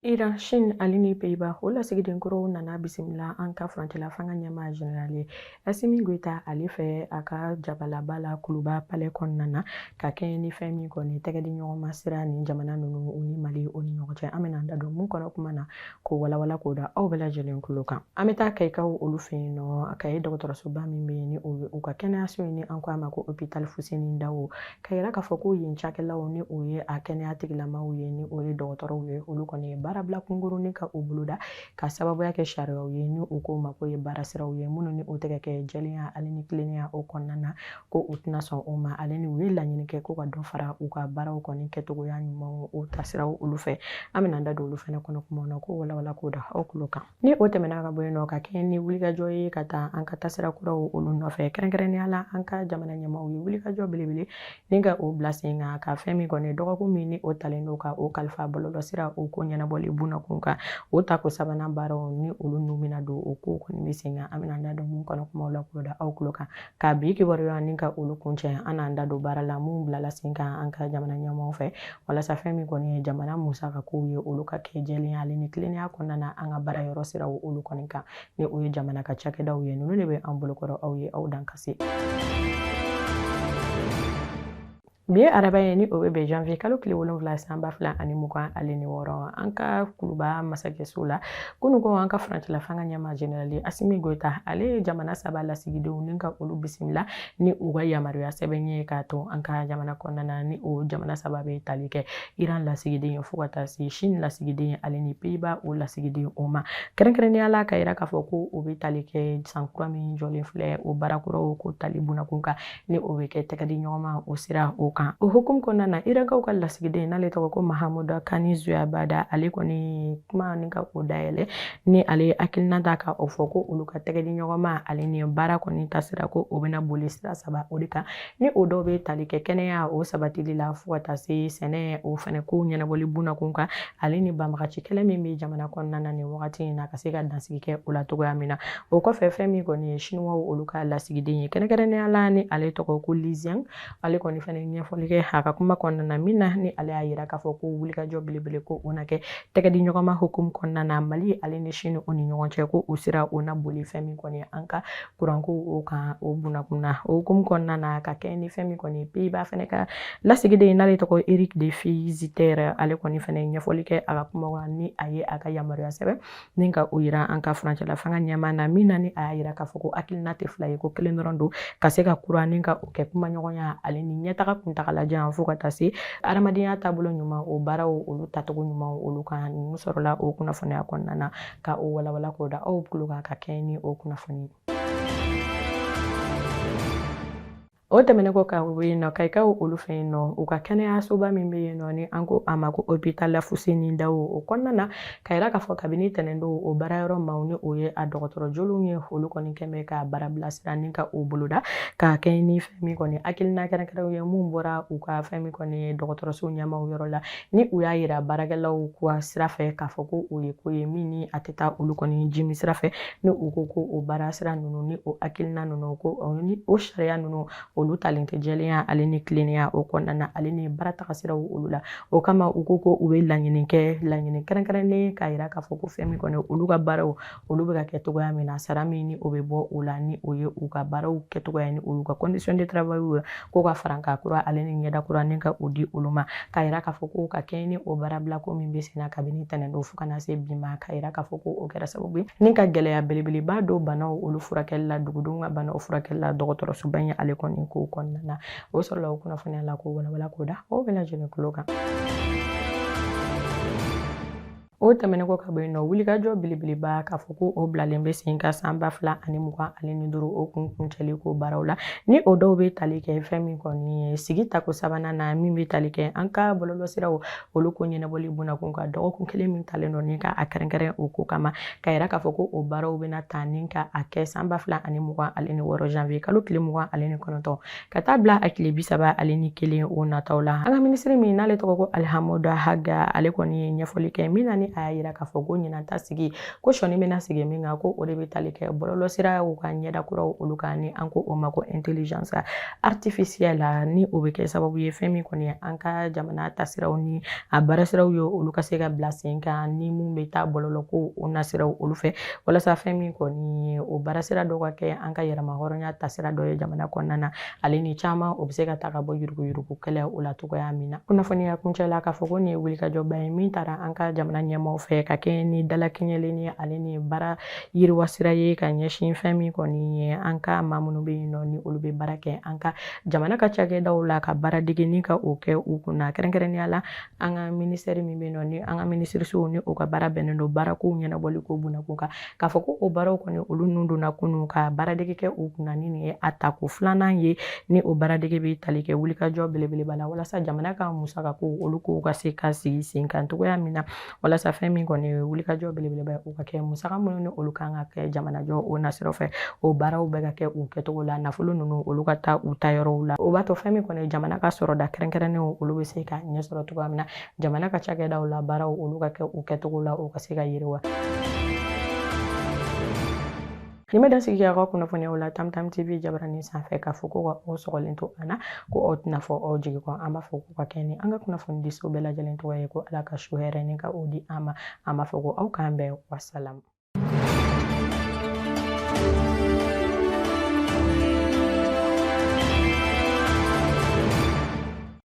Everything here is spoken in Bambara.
Iran, Chine ale ni Pays-Bas o lasigiden kɔrɔw nana bisimila an ka furancɛla fanga ɲɛmaa général Assimi Goïta ale fɛ a ka jabalaba la Kuluba palais kɔnɔna na, ka kɛɲɛ ni fɛn min kɔni tɛgɛ di ɲɔgɔn ma sira ni jamana ninnu u ni Mali o ni ɲɔgɔn cɛ. An bɛna an da don mun kɔnɔ kuma na k'o walawala k'o da aw bɛɛ lajɛlen tulo kan. An bɛ taa Kayikaw olu fɛ yen nɔ, Kayi dɔgɔtɔrɔsoba min bɛ yen, ni o ye u ka kɛnɛyaso ye, ni an ko a ma ko hôpital Fuseni Dawo, ka yira k'a fɔ ko yen cakɛlaw, ni o ye a kɛnɛya tigilamaw ye, ni o ye dɔgɔtɔrɔw ye, olu kɔni ye baarabila kunkurunin ka o boloda ka sababuya kɛ sariyaw ye, ni u k'o ma ko ye baarasiraw ye minnu ni o tɛ ka kɛ jɛlenya ale ni tilennenya o kɔnɔna na, ko u tɛna sɔn o ma. Ale ni u ye laɲini kɛ ko ka dɔ fara u ka baaraw kɔni kɛcogoya ɲumanw o tasiraw olu fɛ. An bɛna an da don olu fɛnɛ kɔnɔ kumaw na k'o walawala k'o da aw tulo kan. Ni o tɛmɛna ka bɔ yen nɔ, ka kɛ ni wulikajɔ ye ka taa an ka tasira kuraw olu nɔfɛ, kɛrɛnkɛrɛnnenya la an ka jamana ɲɛmaaw ye wulikajɔ belebele ni ka o bila sen kan, ka fɛn min kɔni dɔgɔkun min ni o talen don ka o kalifa bɔlɔlɔsira o ko ɲɛnabɔli bunakun kan, o tako sabanan baaraw ni olu n'u bɛna don o ko kɔni bɛ sen kan. An bɛna an da don mun kɔnɔ kumaw la k'o da aw tulo kan. Ka bi kibaruya ni ka olu kuncɛ, an n'an da don baara la mun bilala sen kan an ka jamana ɲɛmaaw fɛ, walasa fɛn min kɔni ye jamana musaka kow ye, olu ka kɛ jɛlenya ale ni tilennenya kɔnɔna na an ka baara yɔrɔ siraw olu kɔni kan, ni o ye jamana ka cakɛdaw ye. Ninnu de bɛ an bolokɔrɔ aw ye, aw dan ka se. Bi ye araba ye, ni o bɛ bɛn janvier kalo tile 7 san 2026, an ka Kuluba masakɛso la kunun ko an ka furancɛla fanga ɲɛmaa général Assimi Goïta ale ye jamana saba lasigidenw ni ka olu bisimila ni u ka yamaruya sɛbɛn ye k'a to an ka jamana kɔnɔna na, ni o jamana saba bɛ tali kɛ Iran lasigiden ye, fo ka taa se Chine lasigiden ye, ale ni Pays-Bas o lasigiden o ma. Kɛrɛnkɛrɛnnenya la, ka yira k'a fɔ ko o bɛ tali kɛ san kura min jɔlen filɛ, o baara kuraw ko tali bunakun kan, ni o bɛ kɛ tɛgɛ di ɲɔgɔn ma o sira o kan. O hukumu kɔnɔna na, Irankaw ka lasigiden n'ale tɔgɔ ko Mahamudu Kani Zuyabada, ale kɔni kuma ni ka o dayɛlɛ, ni ale ye hakilina ta ka o fɔ ko olu ka tɛgɛ di ɲɔgɔn ma ale ni baara kɔni tasira, ko o bɛna boli sira saba o de kan, ni o dɔw bɛ tali kɛ kɛnɛya o sabatili la, fo ka taa se sɛnɛ o fɛnɛ ko ɲɛnabɔli bunakun kan, ale ni banbagaci kɛlɛ min bɛ jamana kɔnɔna na nin wagati in na, ka se ka dansigi kɛ o la cogoya min na. O kɔfɛ, fɛn min kɔni ye Chinois olu ka lasigiden ye, kɛrɛnkɛrɛnnenya la ni ale tɔgɔ ko Li Xiang, ale kɔni fɛnɛ ɲɛfɔli kɛ a ka kuma kɔnɔna na, min na ni ale y'a yira k'a fɔ ko wulikajɔ belebele ko o na kɛ tɛgɛ di ɲɔgɔn ma hukumu kɔnɔna na Mali ale ni Chine o ni ɲɔgɔn cɛ, ko o sira o na boli fɛn min kɔni an ka kuranko o kan o bunakun na. O hukumu kɔnɔna na, ka kɛ ni fɛn min kɔni Pays-Bas fɛnɛ ka lasigiden n'ale tɔgɔ Eric de Fiziter, ale kɔni fɛnɛ ɲɛfɔli kɛ a ka kuma ni a ye a ka yamaruya sɛbɛn ni ka o yira an ka furancɛla fanga ɲɛmaa na, min na ni a y'a yira k'a fɔ ko hakilina tɛ fila ye, ko kelen dɔrɔn don, ka se ka kura ni ka o kɛ kumaɲɔgɔnya ale ni ɲɛtaga kuntagalajan, fo ka taa se adamadenya taabolo ɲuman o baaraw olu tacogo ɲuman olu kan. Ninnu sɔrɔla o kunnafoniya kɔnɔna na ka o walawala k'o da aw tulo kan ka kɛɲɛ ni o kunnafoni. O tɛmɛnen kɔ ka bɔ yen nɔ, Kayikaw olu fɛ yen nɔ, u ka kɛnɛyasoba min bɛ yen nɔ, ni an ko a ma ko hôpital Fuseni Dawo, o kɔnɔna na, ka yira k'a fɔ kabini tɛnɛndon o baara yɔrɔ maaw, ni o ye a dɔgɔtɔrɔ jolenw ye, olu kɔni kɛn bɛ ka baara bilasira ni ka o boloda ka kɛ ni fɛn min kɔni hakilina kɛrɛnkɛrɛnw ye mun bɔra u ka fɛn min kɔni ye dɔgɔtɔrɔso ɲɛmaaw yɔrɔ la, ni u y'a yira baarakɛlaw ka sira fɛ k'a fɔ ko o ye ko ye min ni a tɛ taa olu kɔni jimi sira fɛ, ni u ko ko o baara sira ninnu ni o hakilina ninnu, ko ni o sariya ninnu olu talen tɛ jɛlenya ale ni tilennenya o kɔnɔna na, ale ni baara taga siraw olu la. O kama u ko ko u bɛ laɲini kɛ, laɲini kɛrɛnkɛrɛnnen, k'a yira k'a fɔ ko fɛn min kɔni olu ka baaraw olu bɛ ka kɛ cogoya min na, sara min ni o bɛ bɔ o la, ni o ye u ka baaraw kɛcogoya ni o y'u ka condition de travail ye, ko ka farankan kura ale ni ɲɛda kura ni ka o di olu ma. K'a yira k'a fɔ ko ka kɛɲɛ ni o baarabila ko min bɛ sen na kabini tɛnɛndon fo ka na se bi ma, k'a yira k'a fɔ ko o kɛra sababu ye ni ka gɛlɛya belebeleba don banaw olu furakɛli la, dugudenw ka banaw furakɛli la dɔgɔtɔrɔsoba in ale kɔni ko kɔnɔna na. O sɔrɔla o kunnafoniya la k'o walawala k'o da o bɛɛ lajɛlen tulo kan. O tɛmɛnen kɔ ka bɔ yen nɔ, wulikajɔ belebeleba k'a fɔ ko o bilalen bɛ sen kan san 2025 o kun kuncɛli ko baaraw la, ni o dɔw bɛ tali kɛ fɛn min kɔni ye sigi tako sabanan na, min bɛ tali kɛ an ka bɔlɔlɔsiraw olu ko ɲɛnabɔli bunakun kan, dɔgɔkun kelen min talen don ni ka a kɛrɛnkɛrɛn o ko kama, ka yira k'a fɔ ko o baaraw bɛna ta ni ka a kɛ san 2026 janvier kalo tile 29 ka taa bila a tile 31 o nataw la. An ka minisiri min n'ale tɔgɔ ko Alihamudu Haga, ale kɔni ye ɲɛfɔli kɛ min na ni ni a y'a yira k'a fɔ ko ɲinan ta sigi ko sɔnni bɛna sigi min kan, ko o de bɛ tali kɛ bɔlɔlɔsiraw ka ɲɛda kuraw olu kan, ni an ko o ma ko intelligence artificielle, ni o bɛ kɛ sababu ye fɛn min kɔni ye an ka jamana tasiraw ni a baarasiraw ye, olu ka se ka bila sen kan, ni mun bɛ taa bɔlɔlɔko o nasiraw olu fɛ, walasa fɛn min kɔni ye o baarasira dɔ ka kɛ an ka yɛrɛmahɔrɔnya tasira dɔ ye jamana kɔnɔna na, ale ni caman o bɛ se ka ta ka bɔ yuruguyurugu kɛlɛ o la cogoya min na. Kunnafoniya kuncɛ la, k'a fɔ ko nin ye wulikajɔba ye min taara an ka jamana ɲɛmaaw fɛ ka kɛ ni dalakɛɲɛlen ni ale ni baara yiriwa sira ye ka ɲɛsin fɛn min kɔni ye an ka maa minnu bɛ yen nɔ, ni olu bɛ baara kɛ an ka jamana ka cakɛdaw la, ka baara dege ni ka o kɛ u kunna, kɛrɛnkɛrɛnnenya la an ka minisitɛri min bɛ yen nɔ, ni an ka minisirisow ni o ka baara bɛnnen don baarakow ɲɛnabɔli ko bunakun kan, k'a fɔ ko o baaraw kɔni olu nun donna kunun ka baaradege kɛ u kunna, ni nin ye a tako filanan ye, ni o baaradege bɛ tali kɛ wulikajɔ belebeleba la walasa jamana ka musakako olu kow ka se ka sigi sen kan cogoya min na, walasa fɛn min kɔni ye wulikajɔ belebeleba ye, o ka kɛ musaka minnu ni olu kan ka kɛ jamanajɔ o nasiraw fɛ, o baaraw bɛ ka kɛ u kɛcogo la, nafolo ninnu olu ka taa u taayɔrɔw la. O b'a to fɛn min kɔni jamana ka sɔrɔda kɛrɛnkɛrɛnnenw olu bɛ se ka ɲɛsɔrɔ cogoya min na, jamana ka cakɛdaw la baaraw olu ka kɛ u kɛcogo la, o ka se ka yiriwa. Nin bɛ dan sigi aw ka kunnafoniyaw la Tamtam TV jabarani sanfɛ, k'a fɔ ko ka aw sɔgɔlen to an na, ko aw tɛna fɔ aw jigi kɔ. An b'a fɔ ko ka kɛ ni an ka kunnafoni diso bɛɛ lajɛlen tɔgɔ ye, ko Ala ka su hɛrɛ ni ka o di an ma. An b'a fɔ ko aw k'an bɛn, wasalamu.